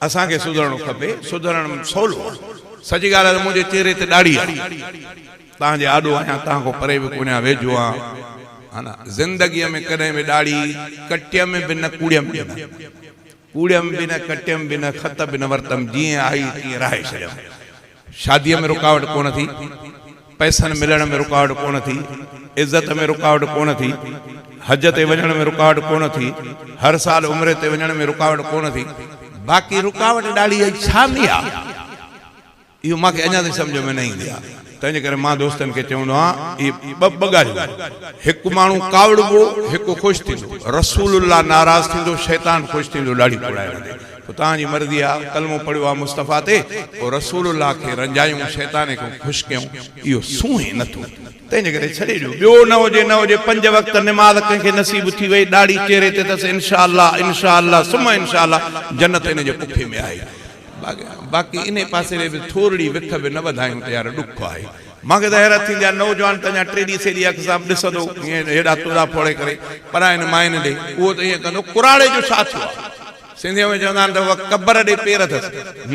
اسان کي سڌرڻو کپي، سڌرڻ سولو آهي. سچي ڳالهه آهي ته منهنجي چهري تي ڏاڙهي آهي. توهان جي آڏو آهيان، توهان کان پري به ڪونهيان، ويجهو آهيان. ها نه، زندگيء ۾ ڪڏهن به ڏاڙهي ڪٽيم به نه ڪوڙيم به نه. ڪوڙيم به نه، ڪٽيم به نه، خط به نه ورتم، جيئن آئي تيئن راهي ڇڏيم. شاديء ۾ رڪاوٽ ڪونه ٿي، پئسن ملڻ ۾ رڪاوٽ ڪونه ٿي، عزت ۾ رڪاوٽ ڪونه ٿي، حج تي وڃڻ ۾ رڪاوٽ ڪونه ٿي، هر سال عمري تي وڃڻ ۾ رڪاوٽ ڪونه ٿي، باقي رڪاوٽ ڏاڙهي جي ڇا ۾ آ؟ اهو مان کي اڃا تائين سمجهه ۾ نه ايندي آ. تنهنجي ڪري مان دوستن کي چوندو آهيان اهي ٻه ڳالهيون آهن، هڪ ماڻهو ڪاوڙبو، هڪ خوش ٿيندو. رسول الله ناراض ٿيندو، شيطان خوش ٿيندو ڏاڙهي ڪوڙائڻ تي. پوء توهان جي مرضي آ، ڪلمو پڙهيو آ مصطفيٰ تي، پوء رسول الله کي رنجايون، شيطان کي خوش ڪيون، اهو سونهين نه ٿو. تنهنجي ڪري ڇڏي ڏيو. ٻيو نه هجي نه هجي پنج وقت نماز ڪنهن کي نصيب ٿي وئي، ڏاڙهي چهري تي اٿس، انشاء الله، انشاء الله ثم انشاء الله جنت ان جي پکي ۾ آهي. باقي انهي پاسي ڏي به ٿورڙي وک به نه وڌايون ته يار ڏک آهي. مان کي ته حيرت ٿيندي آهي نوجوان ته اڃا ٽيڏي سيڏي اک سان به ڏسندو ائين هيڏا توڏا ڦوڙي ڪري پراين ماين ڏي اهو ته ائين ڪندو ڪراڙي جو ڇا ٿيو آهي. سنڌيء ۾ چوندا آهن ته اها قبر ڏي پير اٿس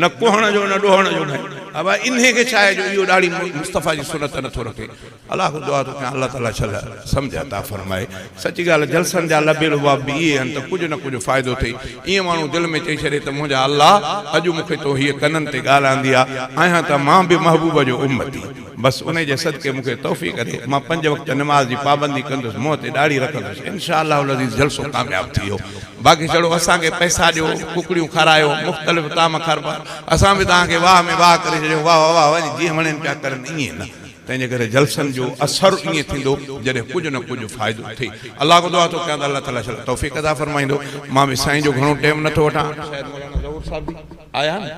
نه ڪهڻ جو نه ڏوهڻ جو ناهي. ابا انهي کي ڇا آهي جو اهو ڏاڙهي مصطفيٰ جي سنت نٿو رکي. الله کان دعا ٿو ڪيان الله تعالي شل سمجهه عطا فرمائي. سچي ڳالهه جلسن جا لب لباب به اهي آهن ته ڪجهه نه ڪجهه فائدو ٿئي. ائين ماڻهو دل ۾ چئي ڇڏي ته منهنجا الله اڄ مون کي تو هيء ڪنن تي ڳالهه آندي آ، آهيان ته مان به محبوب جو امتي. بس انهي جي صدقي مون کي توفيق ڏي، مان پنج وقت نماز جي پابندي ڪندس، منهن تي ڏاڙهي رکندس، انشاء الله العزيز جلسو ڪامياب ٿي ويو. باقي ڇڙو اسان کي پئسا ڏيو، ڪڪڙيون کارايو، مختلف طعام کاربا، اسان به توهان کي واهه ۾ واهه ڪري ڇڏيون، واهه واهه واهه جيئن وڻين پيا ڪرن ائين نه. تنهنجي ڪري جلسن جو اثر ائين ٿيندو جڏهن ڪجهه نه ڪجهه فائدو ٿئي. الله کان دعا ٿو ڪيان ته الله تعالي شل توفيق عطا فرمائيندو. مان به سائين جو گهڻو ٽيم نه ٿو وٺان. شايد مولانا ظهور صاحب به آيا آهن.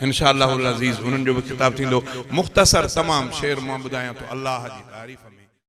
ان شاء الله العزيز انهن جو به خطاب ٿيندو. مختصر تمام شعر مان ٻڌايان ٿو الله جي تعريف ۾.